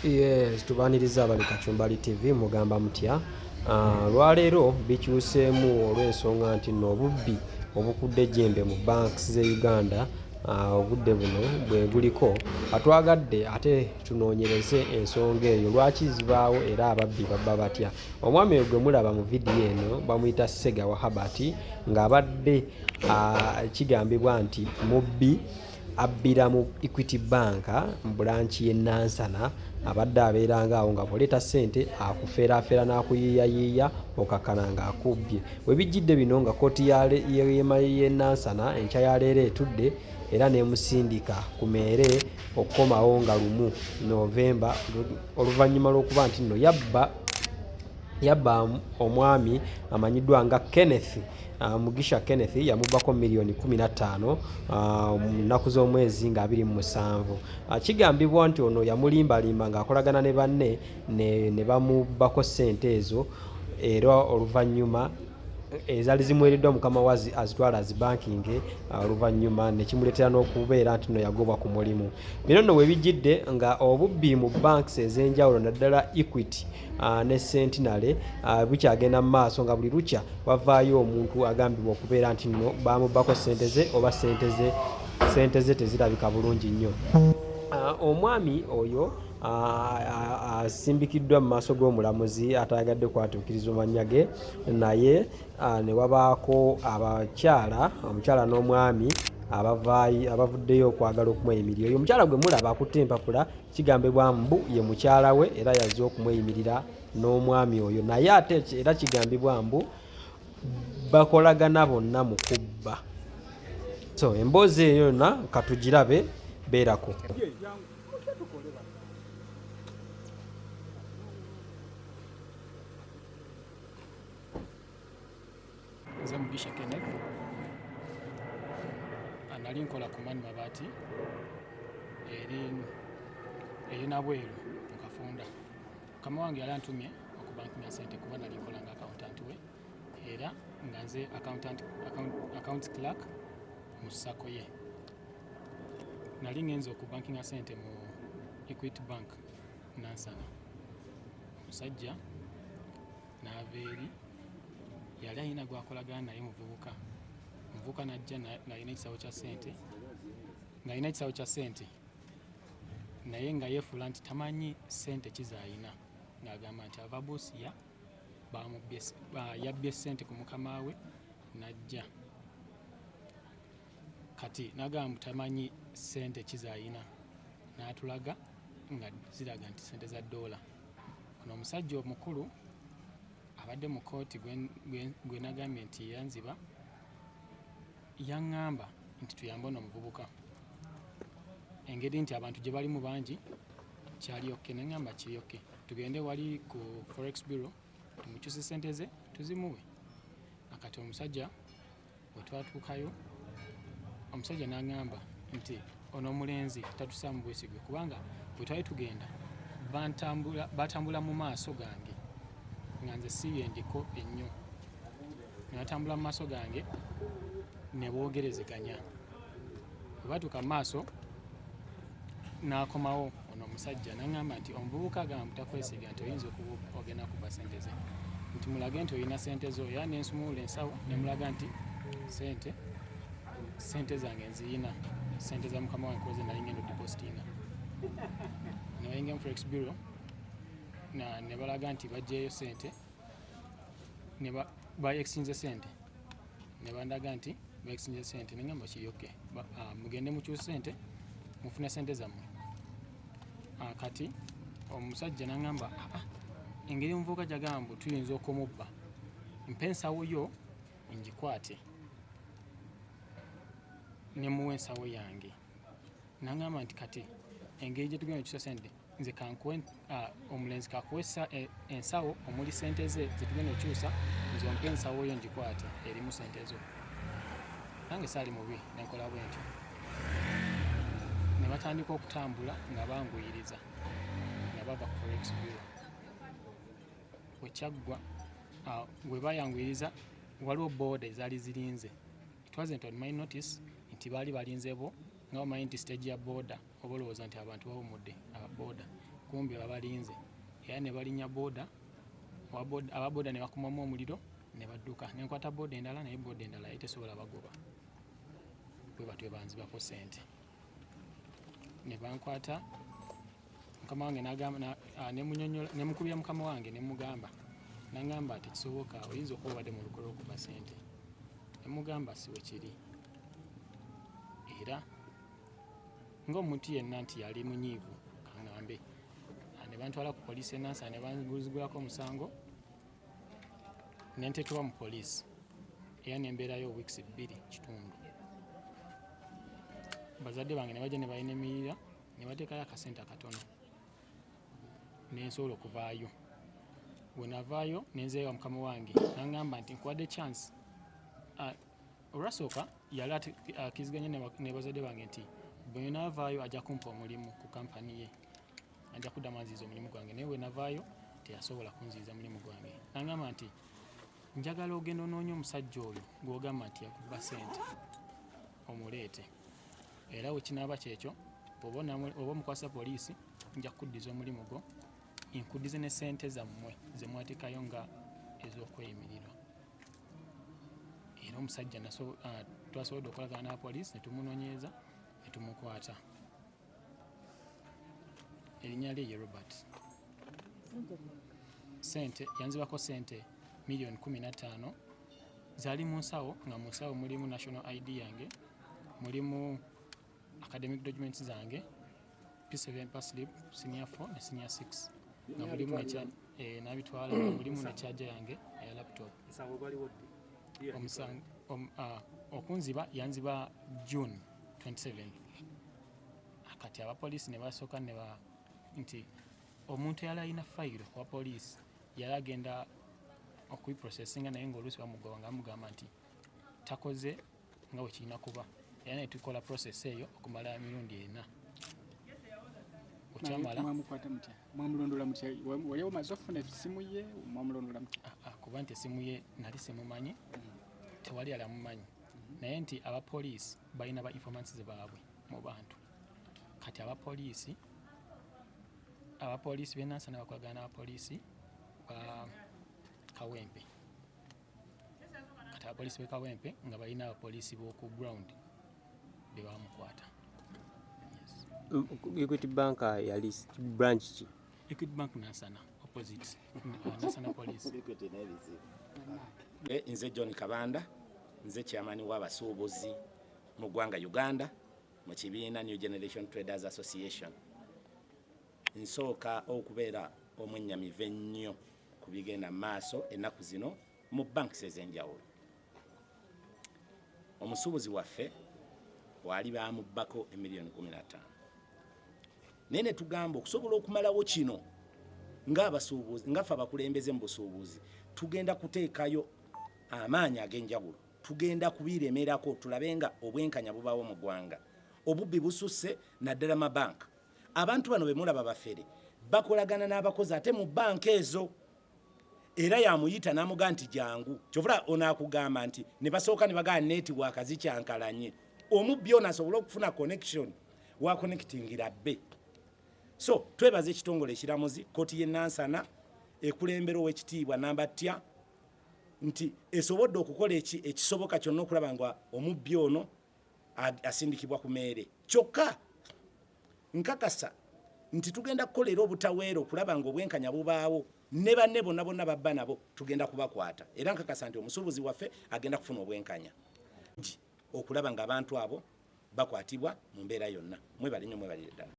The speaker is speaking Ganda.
Yes, tubaaniriza abali Kachumbali TV, mugamba mutya? Lwaleero bikyuseemu olw'ensonga nti nno obubbi obukudde ejjembe mu banks z'e Uganda, obudde buno bwe buliko atwagadde ate tunoonyereze ensonga eyo lwaki zibaawo era ababbi babba batya. Omwami oyo gwe mulaba mu vidiyo eno bamuyita Ssegawa Herbert ng'abadde kigambibwa nti mubbi abbira mu Equity Bank mu bulanki y'e Nansana. Abadde abeeranga awo nga bw'oleeta ssente akufeeraafeera n'akuyiiyayiiya okakkana ng'akubbye. We bijjidde bino nga kkooti y'e Nansana enkya ya leero etudde era n'emusindika ku meere okukomawo nga lumu November oluvannyuma lw'okuba nti nno yabba yabba omwami amanyiddwa nga Kenneth Mugisha Kenneth yamubbako miliyoni 15 mu nnaku z'omwezi nga 27. Kigambibwa nti ono yamulimbalimba ng'akolagana ne banne ne bamubbako ssente ezo era oluvannyuma ezaali zimuweereddwa mukama we azitwala azibankinge oluvannyuma ne kimuleetera n'okubeera nti nno yagobwa ku mulimu. Bino nno we bijjidde nga obubbi mu banks ez'enjawulo naddala Equity ne Centenary bukyagenda mu maaso nga buli lukya wavaayo omuntu agambibwa okubeera nti nno baamubbako ssente ze oba ssente ze tezirabika bulungi nnyo. Omwami oyo asimbikiddwa mu maaso g'omulamuzi atayagadde kwatuukiriza mannya ge naye ne wabaako abakyala, omukyala n'omwami abavaayo abavuddeyo okwagala okumweyimirira. Oyo omukyala gwe mulaba akutte empapula kigambibwa mbu ye mukyala we era yazze okumweyimirira n'omwami oyo naye ate era kigambibwa mbu bakolagana bonna mu kubba. So emboozi eyo yonna katugirabe, beerako. Nze Mugisha Kenneth, nali nkola ku Mani Mabaati eri eri Nabweru mu Kafunda. Mukama wange yali antumye okubankumya sente kuba nali nkola nga accountant we era nga nze account clerk mu sacco ye. Nali ngenze okubankinga sente mu Equity Bank Nansana. Omusajja n'ava eri yali alina gwakolagana naye muvubuka, omuvubuka n'ajja ng'alina ekisawo kya ssente, ng'alina ekisawo kya ssente naye nga yeefuula nti tamanyi ssente ki z'alina, ng'agamba nti ava Busia yabbye ssente ku mukama we n'ajja kati n'agamba mbu tamanyi ssente ki z'alina n'atulaga nga ziraga nti ssente za ddoola. Ono omusajja omukulu abadde mu kkooti gwe nagambye nti yanziba yaŋŋamba nti tuyambe ono omuvubuka engeri nti abantu gye balimu bangi kyali okke ne ŋŋamba kiri okke tugende wali ku forex bureau tumukyuse ssente ze tuzimuwe. Akati omusajja bwe twatuukayo omusajja n'aŋŋamba nti ono omulenzi tatusaamu bwesigwe kubanga bwe twali tugenda batambula mu maaso gange nga nze si byendiko ennyo, ne batambula mu maaso gange ne boogerezeganya. Bwe batuuka mu maaso n'akomawo ono omusajja n'aŋŋamba nti omuvubuka agamba mbu takwesiga nti oyinza okuba ogenda kubba ssente ze, nti mulage nti olina ssente zo, era ne nsumulula ensawo ne mulaga nti ssente zange nziyina, ssente za mukama wange kuba ze nali ngenda okudipositinga. Ne bayingira mu forex bureau ne balaga nti baggyeyo ssente ne ba exchange ssente ne bandaga nti ba exchange ssente ne ngamba kiri okay, mugende mukyuse ssente mufune ssente zammwe. Kati omusajja n'aŋŋamba engeri omuvubuka gy'agamba mbu tuyinza okumubba, mpa ensawo yo ngikwate ne muwa ensawo yange. N'aŋŋamba nti kati engeri gye tugenda okukyusa ssente nze kankuwe, omulenzi kakuwe ensawo omuli ssente ze ze tugenda okukyusa, nze ompe ensawo yo ngikwate erimu ssente zo. Nange saali mubi ne nkola bwe ntyo. Ne batandika okutambula nga banguyiriza nga bava ku forex bureau. Bwe kyaggwa, bwe bayanguyiriza waliwo booda ezaali zirinze. It wasn't on my notice nti baali balinze bo nga omanyi nti stage ya booda oba olowooza nti abantu bawummudde aba booda. Kumbe babalinze era ne balinnya boda, aba boda ne bakumamu omuliro ne badduka. Ne nkwata boda endala, naye boda endala yali tesobola bagoba. Bwe batyo banzibako ssente ne bankwata. Mukama wange n'agamba, ne mukubira mukama wange ne mugamba, n'aŋŋamba tekisoboka, oyinza okuba obadde mu lukwe lw'okubba ssente. Ne mugamba si bwe kiri, era ng'omuntu yenna nti yali munyiivu kaŋŋambe. Ne bantwala ku poliisi e Nansana ne banguzigulako omusango ne nteekebwa mu poliisi, era ne mbeerayo weeks 2.5. Bazadde bange ne bajja ne bayinemirira ne bateekayo akasente akatono ne nsobola okuvaayo. Bwe navaayo ne nzeewa mukama wange n'aŋŋamba nti nkuwadde chance. Olwasooka yali akkiriziganya ne bazadde bange nti bwe naavaayo ajja kumpa omulimu ku kampani ye, ajja kuddamu anziyiza omulimu gwange. Naye bwe navaayo teyasobola kunziyiza mulimu gwange. N'aŋŋamba nti njagala ogenda onoonya omusajja oyo gw'ogamba nti yakubba ssente omuleete, era bwe kinaaba kyekyo oba omukwasa poliisi nja kukuddiza omulimu gwo, nkuddize ne ssente zammwe ze mwateekayo nga ez'okweyimirirwa. Era omusajja twasobodde okukolagana n'abapoliisi ne tumunoonyeeza ne tumukwata. Erinnya lye ye Robert. Ssente yanzibako ssente miliyoni 15, zaali mu nsawo, nga mu nsawo mulimu national ID yange, mulimu academic documents zange, P7 payslip, senior 4 ne senior 6, nga mulimu nabitwala, nga mulimu ne charger yange eya laptop. Omusango okunziba yanziba June 27. Kati abapoliisi ne basooka ne ba nti omuntu eyali alina fayiro wa poliisi yali agenda okubiprocessinga, naye ng'oluusi bamugoba nga bamugamba nti takoze nga bwe kirina kuba, era ne tukola process eyo okumala emirundi 4. Okyamala Mwamukwata mutya? Mwamulondola mutya? Wali omaze okufuna essimu ye? Mwamulondola mutya? Kuba nti essimu ye nali simumanyi, tewali yali amumanyi, naye nti abapoliisi balina ba informants baabwe mu bantu. Kati abapoliisi b'e Nansana bakolagana n'abapoliisi ba Kawempe. Kati abapoliisi b'e Kawempe nga balina abapoliisi b'oku ground be bamukwata. Yes. Equity Bank yali branch ki? Equity Bank Nansana, opposite Nansana Police. Nze John Kabanda, nze chairman w'abasuubuzi mu ggwanga Uganda mu kibiina New Generation Traders Association. Nsooka okubeera omwennyamivu ennyo ku bigenda mu maaso ennaku zino mu banks ez'enjawulo. Omusuubuzi waffe waali bamubbako emiliyoni 15, naye ne tugamba okusobola okumalawo kino ng'abasuubuzi, nga ffe abakulembeze mu busuubuzi, tugenda kuteekayo amaanyi ag'enjawulo, tugenda kubiremerako tulabe nga obwenkanya bubaawo mu ggwanga. Obubbi bususse naddala mabanka. Abantu bano bemulaba bafere bakolagana n'abakozi ate mu banka ezo, era yamuyita n'amugamba nti jangu. Kyovula ono akugamba nti ne basooka ne bagamba network zikyankalanye, omubbi ono asobole okufuna connection waconnectingira bbe. So twebaza ekitongole ekiramuzi, kooti y'e Nansana ekulembera owekitiibwa Nambatya, nti esobodde okukola ekisoboka kyonna okulaba nga omubbi ono asindikibwa ku meere. Kyokka nkakasa nti tugenda kukolera obutaweera okulaba nga obwenkanya bubaawo, ne banne bonna bonna babba nabo tugenda kubakwata, era nkakasa nti omusuubuzi waffe agenda kufuna obwenkanya okulaba nga abantu abo bakwatibwa mu mbeera yonna. Mwebale nnyo, mwebalire ddala.